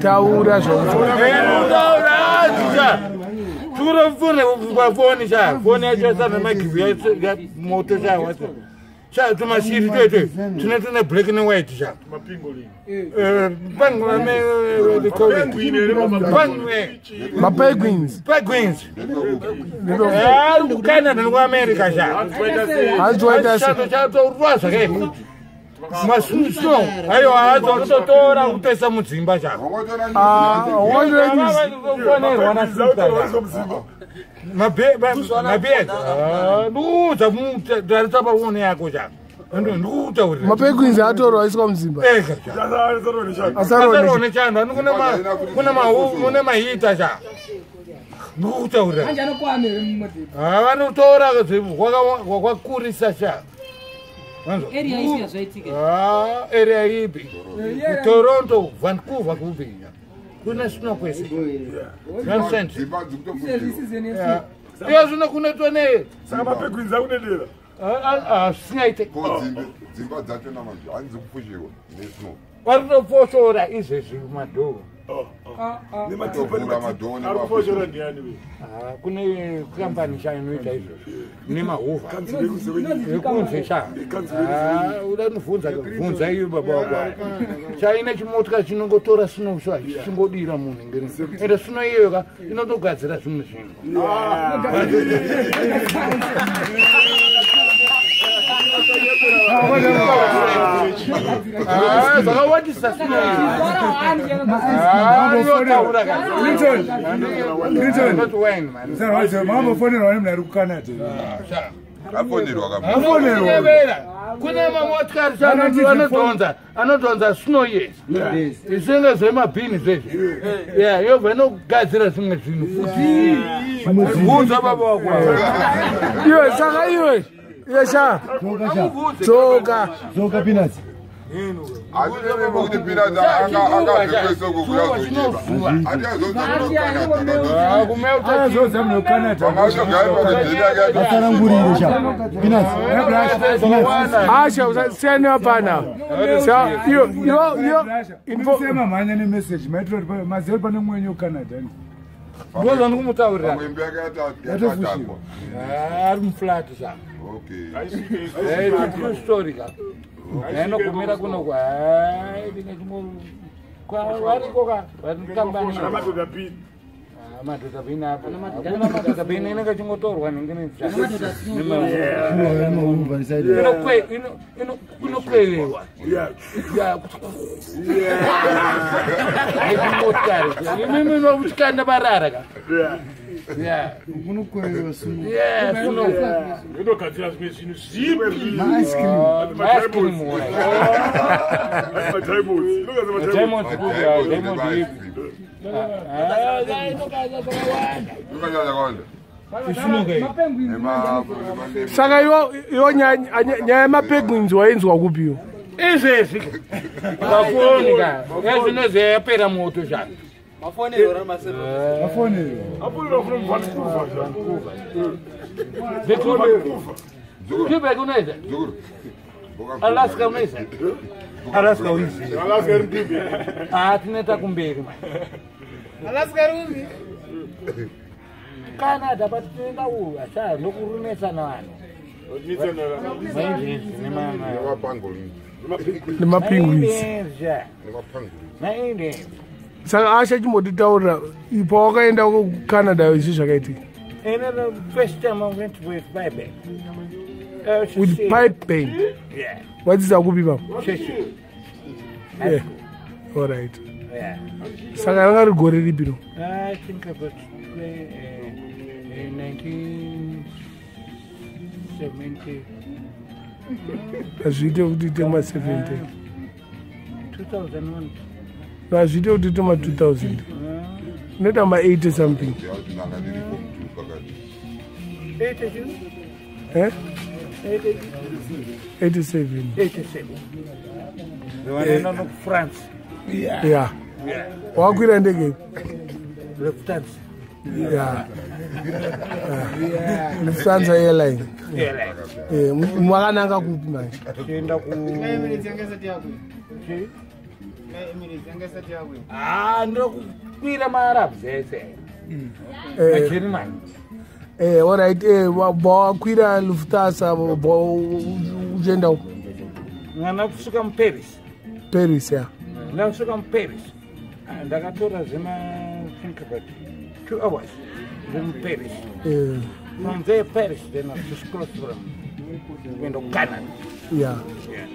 Taura zvaufoni sha foni yacho sana magivu yamoto sha wacho sha tumashiri twetwe tune tune black newhite sha mapenguins penguins ari kuCanada nekuAmerica sha chatorwa zvakaipa masuso aiwa azototora kutoisa mudzimba sha mabhedzi ndikuudza tarisa paone yako sha ndikutaurira mapenguins atorwa aiswa mudzimba asarone chando kune mahita sha ndikutaurira vanotora kwakurisa sha area ipi Toronto, Vancouver kupi kuna snow kwese nonsense iyo zvino kunetwa nei saka mapenguins akunedera zvisingaite dzimba dzacho namanje hanzi kupfushiwa nesnow vari kutofoshora izvezvi madhoo kune kambani sha inoita izvozvo nemahuvha ekunze sha uda nobvunza bvunza iyo baba wako chaine chimotika chinongotora snow sha chichingodira munhu ngeri ende snow iyoyo ka inotogadzira zvimwe zvinhu zvakawandisa mambofonerwa nemunhu ari kuCanada afonerwa kune mamotikari anodhonza snow yes zvinenge zvemabhini zvezvi yobva inogadzira zvimwe zvinhu futi bvunza baba wako iwe saka iwe yesha tsoka tsoka peanuts kuti peanuts akabvekwesoko kuyazocheba atiazodza atsanangurire sha peanuts asha usasiyane hapana iyo iyo iyo mhanya nemessage maitira kuti maziva pane mwenye kuCanada ndozvandikumutaurira imba yake yatafushiwa ari muflat sha true story ka inogumira kuno variko ka vari kambani madhodha bhini apo hakuna madhodha bhini inenge chingotorwa inokwevewa motikari imimi nokuchikanda marara ka kunokwevewa snow inogadzira zvimwe zvinhu zvipi maice cream saka iwo nyaya yemapenguins wainzwa kupiwo izvezvi pafoni ka ezvinozvi yapera moto zvano Quebec unoita Alaska unoita Alaska uizi tinoita kumberi ma Alaska rupi Canada but tinoenda uyu asa ndokurunetsana vanhu nemapinguins saka asha chimbotitaurira pawakaenda kuCanada izvi zvakaitika with pipe band wadzidza kupi papo alright saka ranga ri gore ripi no hazviite kuti ite ma70 hazviite kuti ite ma2000 unoita ma80 something eh 87 yeah wakwira ndege yeah Lufthansa Airline mwakananga kupi manje kuenda ku Ah, ndokukwira maarabs ese, magermany. Alright, wakwira Lufthansa uchienda uko? Mwana kusvika muParis. Paris, ya. Ndasvika muParis. Ah, ndakatora zvema think about 2 hours ndiri muParis. From there Paris, then I just crossed from kuenda kuCanada.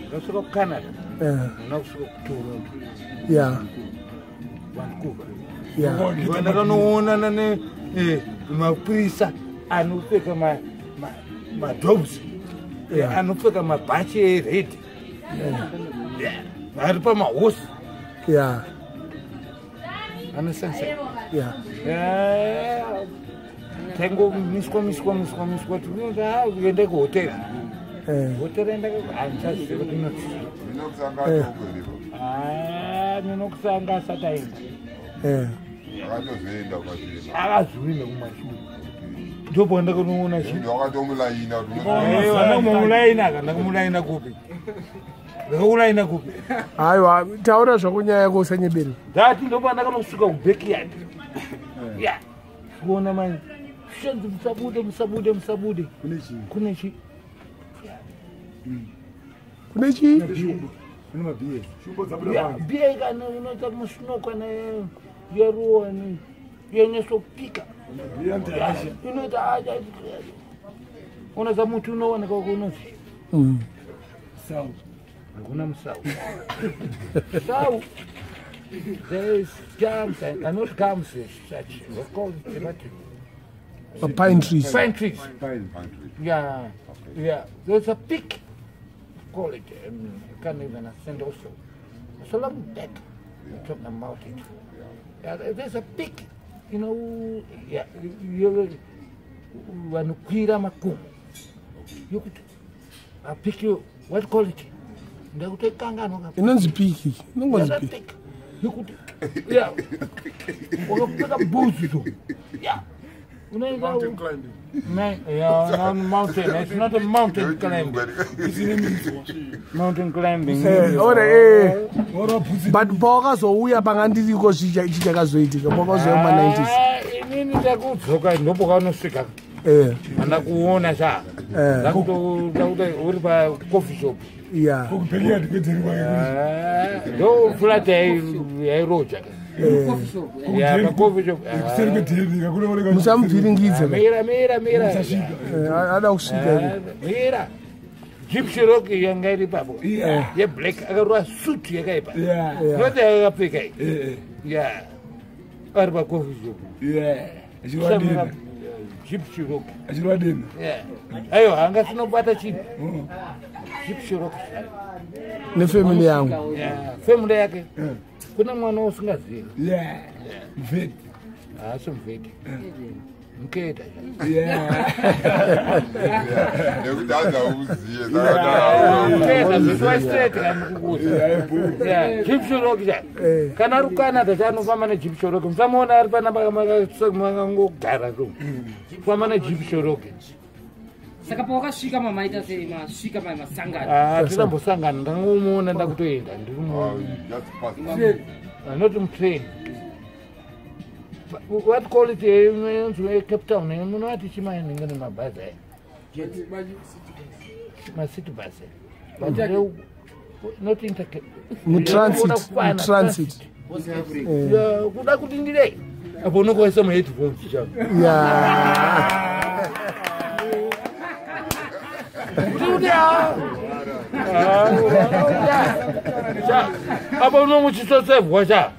Ndasvika kuCanada, ndina kusvika kuToronto, Vancouver. Ndakanoonana nemapurisa anopfeka madobs, anopfeka mabhachi ered, vari pamahosi, anosensa. Taingomiswa miswa miswa miswa, tinoenda kuhotera. Hotera handichazive kuti inoti. Minox anga atokuripo. Minox anga asati aenda. Akatozoenda kumashure. Akazoenda kumashure, ndopo ndakanoona chi. Wakatomulaina kuti Ndakamulaina ka, ndakamulaina kupi? Ndakakulaina kupi? Aiwa, taura zvako nyaya yako, usanyeberi. Ndati ndopa ndakanosvika kubackyard ya, kuona mani shenzi, musabude, musabude, musabude. Kune chii? Kune chi? Kune chii? Kune mabhiya. Shumbo dzabuda panze. Bhiya kana inoita musnoka yeruwa yenyesopika. Mabhiya mutarasha. Inoita unoza muti unowanika kunozi Sau. Hakuna musau sau. There is gums and not gums as such. We call it what? Pine trees. Pine trees. Pine. Yeah. There's a peak. Call it. I can't even ascend also. It's a long back. We're talking about it. Yeah, there's a peak. Yeah. You vanokwira makomo. Yokuti a peak you what call it? Ndakutoikanganwa. Inonzi peak, inongonzi There's a peak. peak. Yokuti yeah. Wakapfeka boots though. Yeah. Unoenda Mountain climbing. Man, yeah, not mountain. It's not a mountain climbing. Mountain climbing. Ore but pawakazouya panga ndiriko, chichakazoitika pawakazouya muma90s? Ah, inini ndakudzoka ndopakanosvika. Handa kuona cha. Ndakuti uri pacoffee shop. Kubackyard kwedzeri kwake. Ah, ndo flat yairoja. Yeah, pacoffee shop. Kuseri kwedheni kakunooneka. Musamubviringidze. Mira, mira, mira. Ada kusvika. Ah, mira. Jeep Cherokee yanga iri ipapo. Yeblack, akarova suit yakaipa. Not yakapfeka iyi. Yeah. Ari pacoffee shop. Achirwa dena. Jeep Cherokee. Achirwa dena. Yeah. Aiwa, anga sinobata chinhu. Jeep Cherokee. Nefamily yangu. Yeah, family yake. Kuna mwana usingazivi. Mveti. Haasi muvheti. Muketa. Nekuti hanzi hauziye. Muketa zvisiwa straight kana kukuudza. Yeah, Jeep Cherokee cha. Kana ari kuCanada chaanofamba neJeep Cherokee. Musamuona ari panapa makangogara so. Famba neJeep Cherokee. Saka pawakasvika mamaita sei? Masvika masangana? Ah, tinambosangana, ndangomuona ndakutoenda ndiri not mutrain. What call it, inonzi Cape Town, munoti chimaningi nemabhazi aya, macity bus, but not inter Mutransit, mutransit. Kuda kuti ndirei apo unokoisa muheadphones chavo. Kuti apa unomuchisosevhwa cha,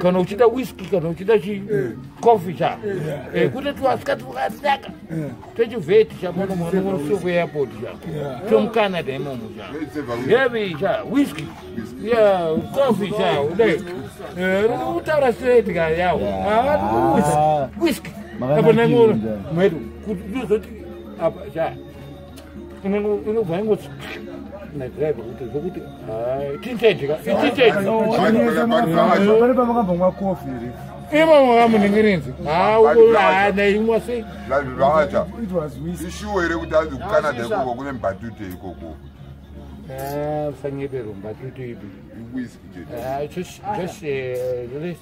kana uchida whisky, kana uchida chi coffee cha, kuti twasikati tukasaka techivheti cha munomunomunosuku airport cha chomuCanada imomo cha, heavy cha whisky ya, coffee cha, udai utaura straight ka yawo whisky apa nango medu kuti ndozoti apa cha inobva ingoti nadriver kuti zvokuti tinted ka, itinted. Pane pamakambomwa kofi here? Imomo kamuningirinzi naimwa sei? Zvacha It was whisky. ishuwo here kuti hanzi kuCanada ikoko kune mbatute ikoko? Usanyebero mbatutu ipi. Iwhisky chete. Just this.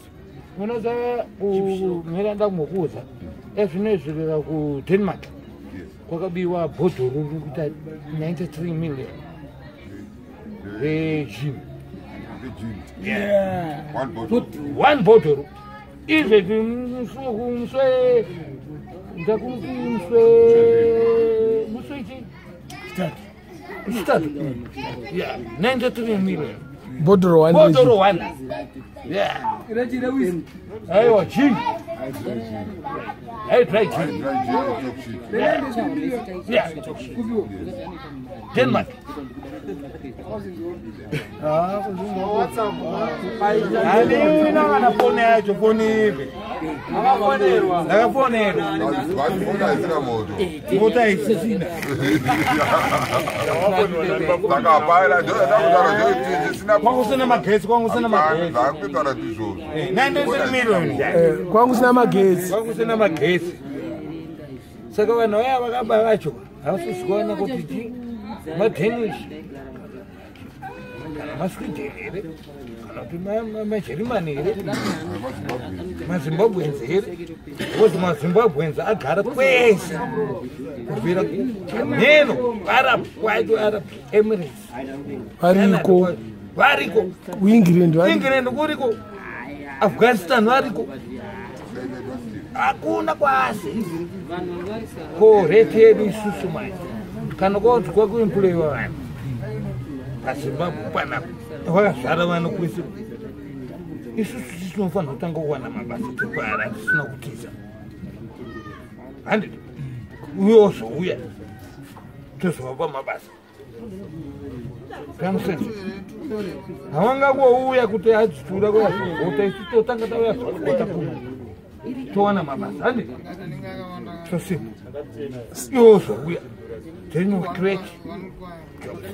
Unoza kumira ndakumbokuudza ezvinoizvirira kuDenmark kwakabiwa bhodhoro riri kuita 93 million regime. One bottle. One bhodhoro izvezvi muswe ndakuti muswe ichi chitatu, yeah, 93 million. Bhodhoro one. Bhodhoro one, yeah. Aiwa, gin. Hey, dry gin. Dry gin and talk shit. Yeah, Denmark. Handina kana foni yacho, foni ipi? Ndakafonerwa. Vati haisina moto. Mota isisina. Saka hapana, ndakutaura zvisina. Kwangu usina magetsi, kwangu usina magetsi. Zvakutaura ndizvozvo. 93 million. Kwangu usina magetsi. Kwangu usina magetsi. Saka vanhu vaya vakaba vacho havasi kuona kuti chi maDanish kana maSweden here kana kuti maJerumani here, maZimbabweans here, because maZimbabweans agara kwese kubvira neno Arab kwacho, Arab Emirates. Variko. Variko. KuEngland variko. England kuriko, Afghanistan variko, hakuna kwasi ko rate yedu isusu manje kana konzi kwakuemployiwa vanhu paZimbabwe panapa vakazvara vanhu kwese, isusu tinofanira kutanga kuwana mabasa tepara tisina kutiza handiti, uye wozouya tozovapa mabasa kamusense havangangouya kuti adzitura kuyazogota, isu totanga tauya zogota kuno towana mabasa handiti, tosimba iwo zouya, then we create jobs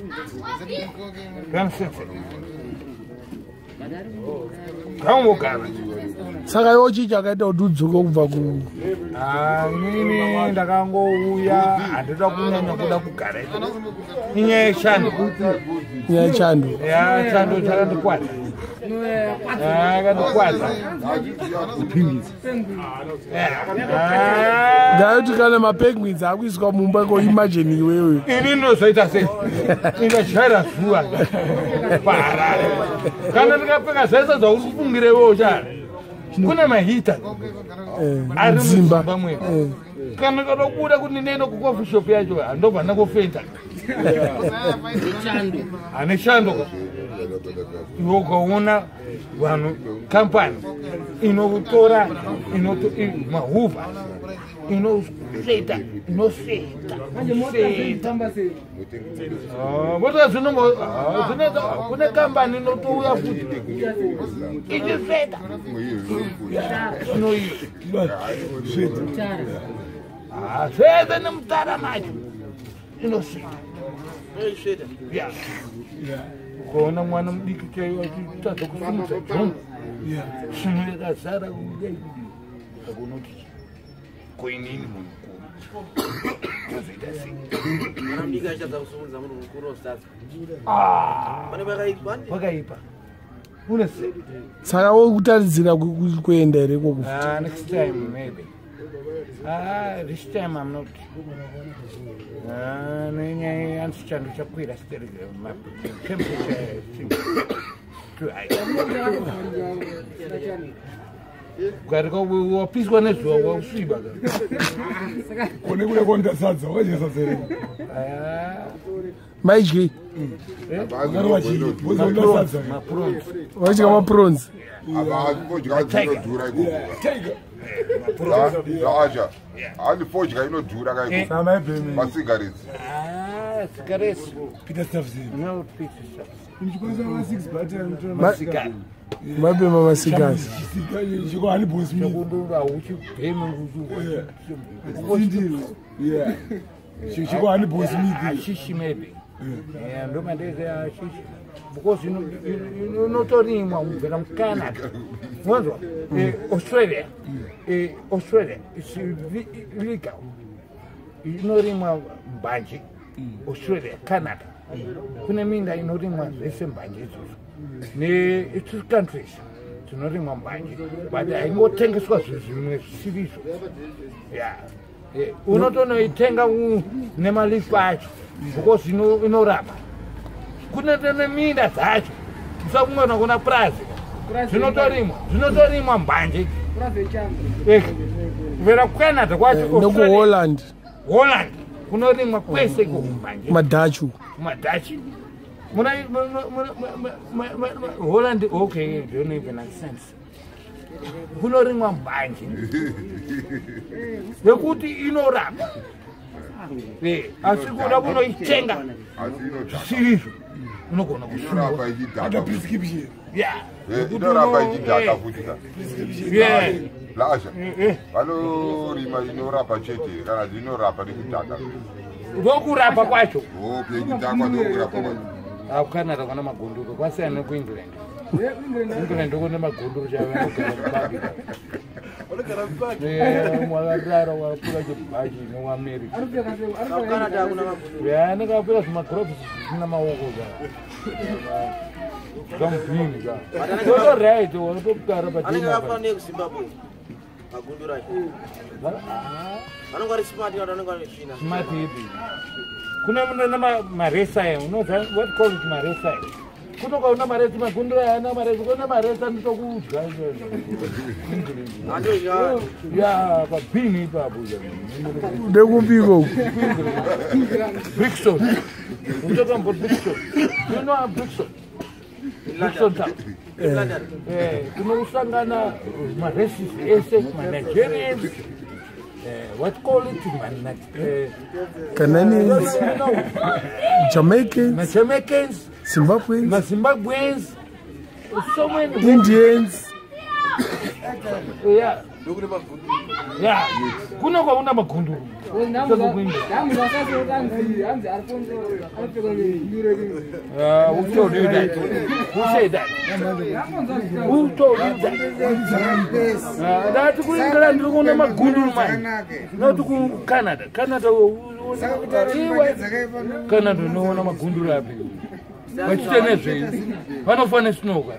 kamusense kaungogara. Saka iwo chii chakaita kuti udzoke kubva ku? Inini ndakangouya, handida kunyanya kuda kugara ikoko. Inyaya yeshando. Nyaya yechando. Ya, chando chakandikwadza, akandikwadza. Ndayoti kana mapenguins akuiswa mumba ko, imagine iwewe. Ini ndinozoita sei? Ingachaira zuva paHarare kana ndikapfeka zvese zvauri kufungira iwewo chara, kune maheater ari Mudzimba. mudzimba mwedu. Kana ndikada kubuda kuti ndiende kucoffee shop yacho, handobva ndangofenda ane shando. Iwe ukaona vanhu, kampani inotora mahuvha inosveta inosveta sveta motoka zvinoita, kune kambani inotouya futi ichisveta inoiyo zvese nemutara macho inosveta. Ukaona mwana mudiki chaiwo achitadza kusimudza jombo, svinu yakazara kudai kudii, saka unoti ko inini munhu mukuru tozoita sei? Mwana mudiki achitadza kusimudza munhu mukuru wozadza. Ah, pakaipa une sei. Saka wokutaridzira kuenda here ikoko? Ah, next time maybe. Ah, this time I'm not. Ah, nenyaya yanzi chando chakwira sterek, temperature seems too high. Ukarika wapiswa nezuva wausviba ka. Kone kuda kuonda sadza, wakadya sadza here? Ah, Maidyei? Wakarwa chii? Wozoda sadza. Maprawns. Waidya maprawns. Fodya inodhura ikoko. Tiger. Zvaasha handi fodya inodhura kaikoko. Samaibhemi. Masigaretsi. Ah, cigarettes. Peter Staffs. No pieces. Ndichikwanisa va 6 button. Cigar. Mabhema masigasi. Chiko hani boss me. Chakundura uchibhema. Sindiro. Yeah. Chiko hani boss me. Ashishi maybe. Yeah, ndomandeze ashishi. Because inotorimwa kubvira muCanada. Wanzwa? Australia. Australia it's legal. Inorimwa mbanje. Australia, Canada. Kune minda inorimwa zvese mbanje idzodzo. Ne countries dzinorimwa mbanje, but haingotengeswa zvimwe zvisiri izvo. Yeah. Unotonoitenga nemalifu acho because inorapa. Kune neminda dzacho. Usakungona kuna prazi. Zvinotorimwa mbanje. Kubvira kuCanada kwacho, nekuHolland. Holland kunorimwa kwese iko mbanje. Madhachu. Madhachi. Muna Holland, okay, don't even understand. Kunorimwa mbanje nekuti inorapa. Asi kuda kunoitenga zvisiri unogona kusunga. Prescription. Yeah. Inorapa ichidhaka futi ka. Lasha. Vanorima inorapa chete kana inorapa nekudhaka. Ndokurapa kwacho. Okay, kudhakwa ndokurapa kwacho. Kucanada kuna magunduru kwasiyana nekuEngland. England kune magunduru chaivo anogara mupaki. Wakarara wakapfeka chibhachi newaAmerica. Anenge akapfeka zvimagirofisi zvisina maoko zvakamubhini ka. Right, wanotogara Anenge akafanana nekuZimbabwe. Magunduru acho. Vanenge vari smart kana vanenge vari tsvina. Smart ipi. Kune mune maresa aya, unoziva what call it maresa aya. Kunoka una maresa magunduru aya ana maresa, kuna maresa nditokudya. Ya pabhini ipapo. Ndekupiko. Brixton. Unotoka Brixton. You know Brixton. Brixton town. Kunosangana maraces ese, maNigerians, what call it, Canadians, Jamaicans, Jamaicans, Zimbabweans, Zimbabweans, so many Indians. Yeah. Yeah. Kuno kwauna magunduru. Who told you that? Who said that? Who told you that? That ku England kuna magunduru man. Not ku Canada. Canada Canada unoona magunduru api. Vachite nezvei. Vanofana snow ka.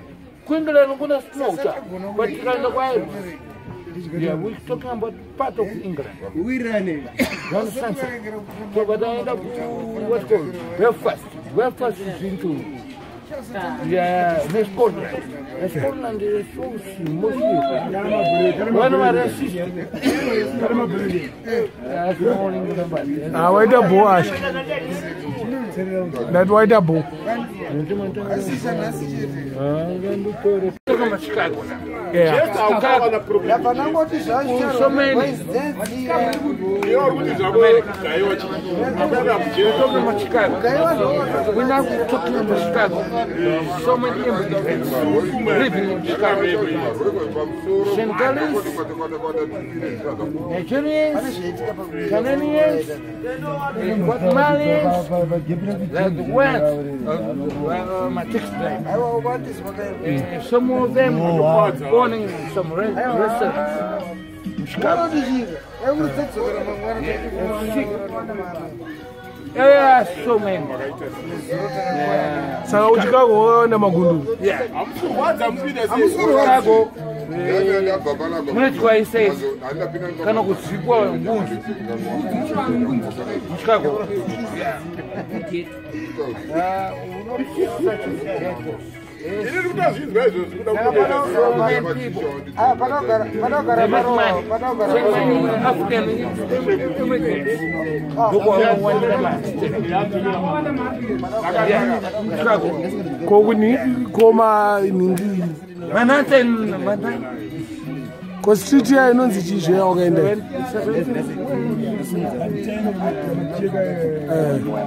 Kuengland kuna snow ka. But tikaenda kwayo. Yeah, we're talking about part of England. We run it. You understand? So, but I end up what's called Belfast. Belfast is into yeah, Scotland. Scotland is so mostly one of my racist. Ah, wait a boy. That white a boy. Chicago. Yeah. So many. Chicago. We're now talking about Chicago. So many immigrants living in Chicago. Senegalese, Nigerians, Canadians, Guatemalans, like the West, my text. Some of them born in some restaurants in Chicago. Yeah, so many. So Chicago na magunduru. Yeah. Chicago. Munetwa ise kana kuzvikwa ngunzi. Chicago. Yeah. Koma ningi Manhattan ko street ya inonzi chizve wakaenda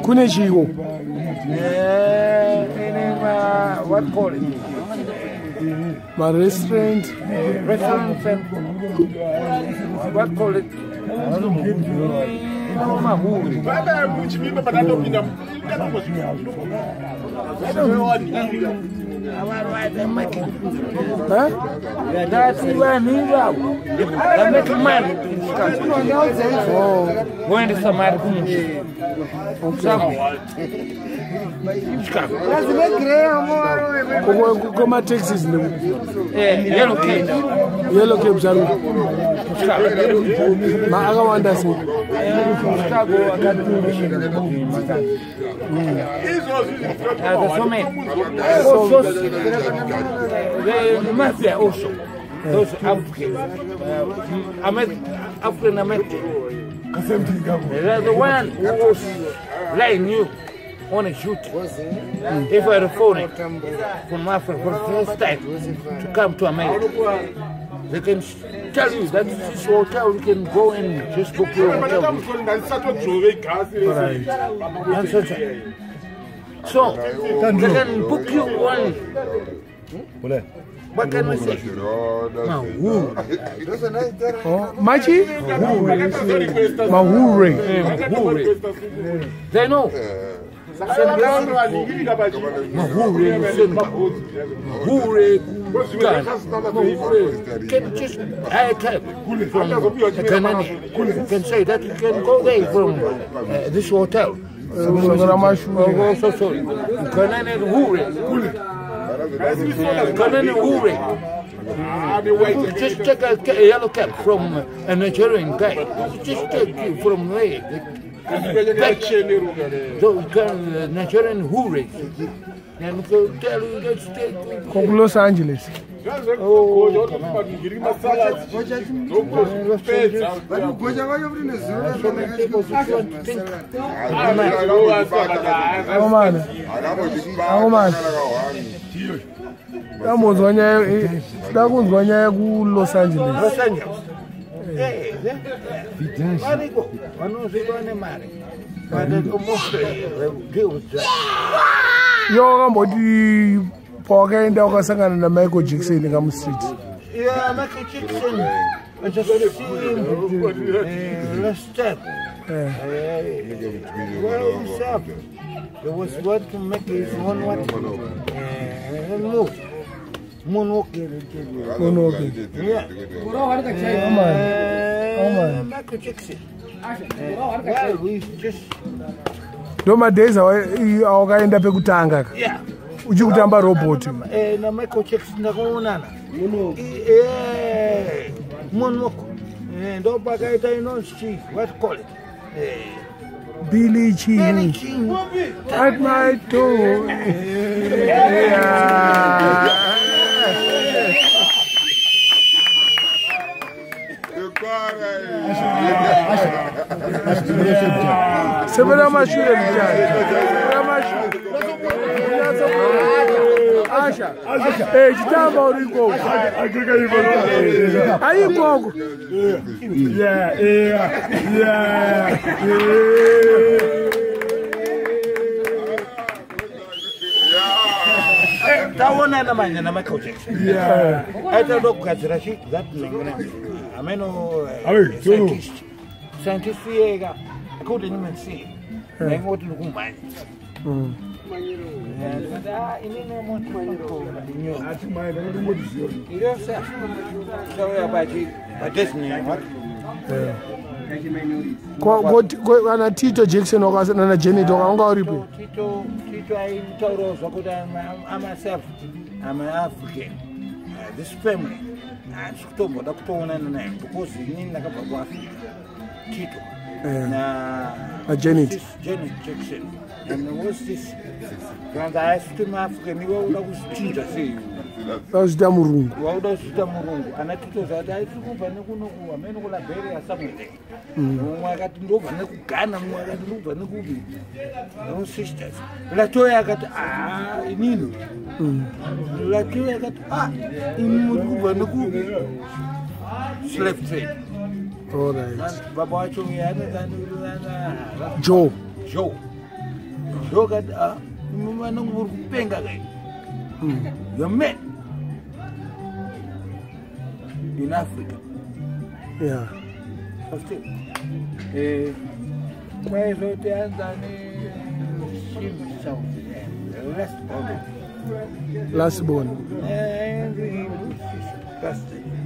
kune chiko what call it? My restaurant. Restaurant and what call it? That's money. Chicago. Kwemataxis Yellow cab. Yellow cabs ari Chicago. Akawanda sei? Chicago akati. There's so many. Also, the mafia also. Those Africans, African American. They're the one who was lying you on a shoot. If I phone from Africa for the first time to come to America, they can tell you that this hotel you can go and just book your hotel. Right. So they can book you one. What can we say? Mahure. Oh, Machi? Mahure. Mahure. They know. Mahure, Mahure, Mahure. Can just I cab from Kanani. You can say that you can go there from this hotel. Oh, so sorry. Kanani Hure. Kanani Hure. Just take a yellow cab from a Nigerian guy. Just take you from there. Back the Nigerian Hure. And go tell you let's take From Los Angeles. Oh, Ndakunzwa nyaya ku Los Angeles. Los Angeles. Variko vanozviva nemari. Yo wakamboti pawakaenda wakasangana na Michael Jackson kamustreet. Yeah, Michael Jackson. I just see him last time. Well, himself. There was one to make his own what? Move. Moonwalking. Moonwalking. Yeah. Oh man. Michael Jackson. Well, we just. Ndo madays awakaenda pekutanga. Yeah. Uchikutamba robot. Na Michael Jackson ndakaonana. Moonwalk. Ndo pakaita inonzi what call it? Billie Jean. Billie Jean. At my door. Yeah. Sebera mashure mchana. Sebera mashure. Asha. Eh, chitamba uri ikoko. Ari ikoko. Yeah, yeah, yeah. Taonana manje na Michael Jackson. Yeah. Aita ndokugadzira chi that ameno scientist. Scientist yega. I couldn't even see. Ndaingoti ndikumhanya. Kana Tito Jackson wakasana Janet wakanga uripi? Tito aitaurawo zvakuti I'm myself, I'm an African. This family, handisi kutomboda kutoonana naye because inini ndakabva kuAfrica. Tito. Na Janet. Janet Jackson. And what's this? Kanzi haisi muAfrican iwe uda kuzvichinja sei? Wauda murungu. Wauda kuzviita murungu. Ana Tito zvati aiti kubva nekunoku hamene kuLiberia somewhere. Mumwe akati ndobva nekuGhana, mumwe akati ndobva nekupi. No sisters. Latoya akati ah inini. Latoya akati ah ini muri kubva nekupi. Slave trade. All right. Baba wacho Joe. Joe. Ndokati ah vanonge muri kupenga kai. You're men in Africa. Yeah. Kwaizoti anzani last born. Last born.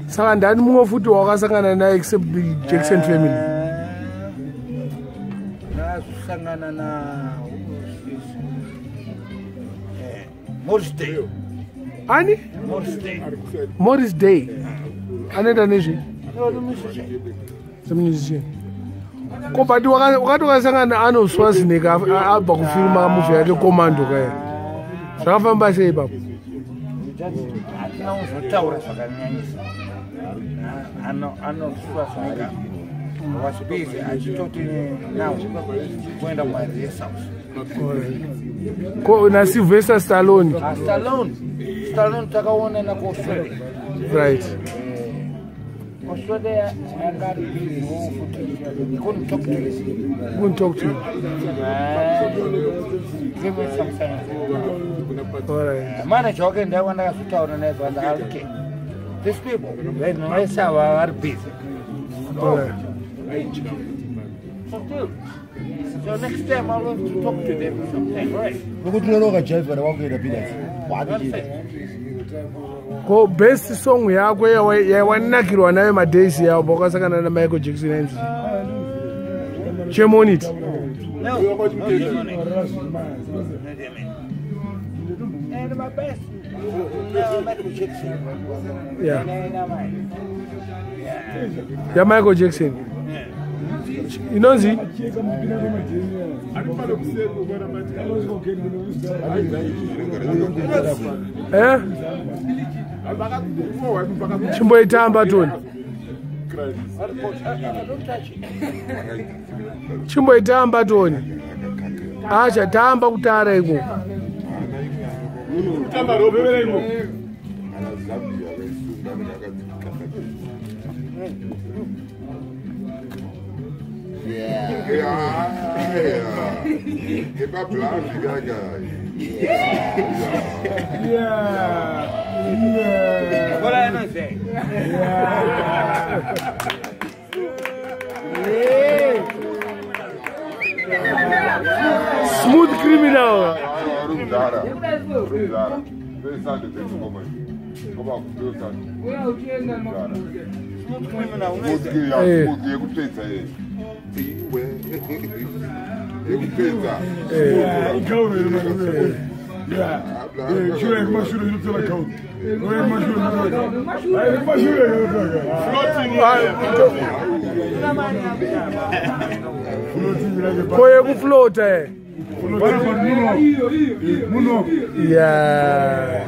Saka ndani mumwe futi wakasangana naye except the Jackson family? Ndakazosangana na Morris Day. Ani? Morris Day. Morris Day. Anoita nezvei? Semusician. Ko but wakati wakasangana naArnold Schwarzenegger abva kufilma movie yake Commando kaya. Zvakafamba sei ipapo? Hatina kuzotaura zvakanyanyisa. Arnold Schwarzenegger was busy achitoti now kuenda kumarehearsals. Ko naSylvester Stallone. Stallone takaonana kuAustralia. Right. Australia anga ari busy wo futi. He couldn't talk to him. Couldn't talk to him. Give me some time. All right. Manager wake ndaiwa ndakazotaura naye but okay. These people, vanhu vese ava vari busy. All right. So still, so next time I'll have to talk to them sometime, right? Nokuti unoona ukajaivha wakuenda peanuts. Wakuchita. Ko best song yako yawanakirwa nayo madays yawo paukasangana naMichael Jackson ainzi Chemonit. No, no Germany. No Germany. And my best, no, Michael Jackson. Yeah. Yeah. Ya Michael Jackson. Inonzi? Eh? Chimboitamba Tony. Chimboitamba Tony. Acha tamba kutara iko. Yeah. What I say? Smooth criminal. Smooth criminal. Koye kuflota eh. Yeah.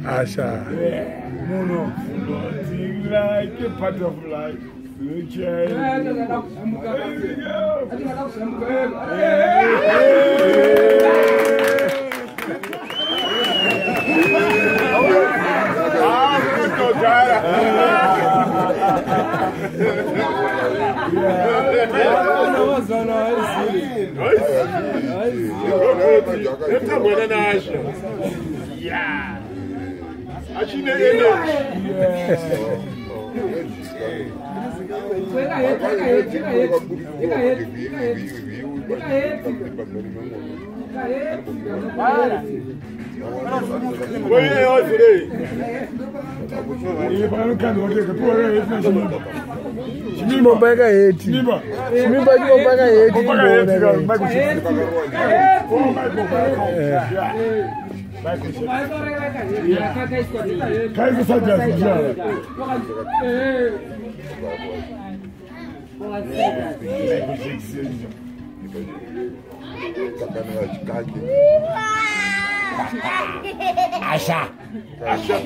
Asha. Muno floating like a butterfly. Chimomba yakaheti. Chimimba chimomba yakaheti. Asha. Asha.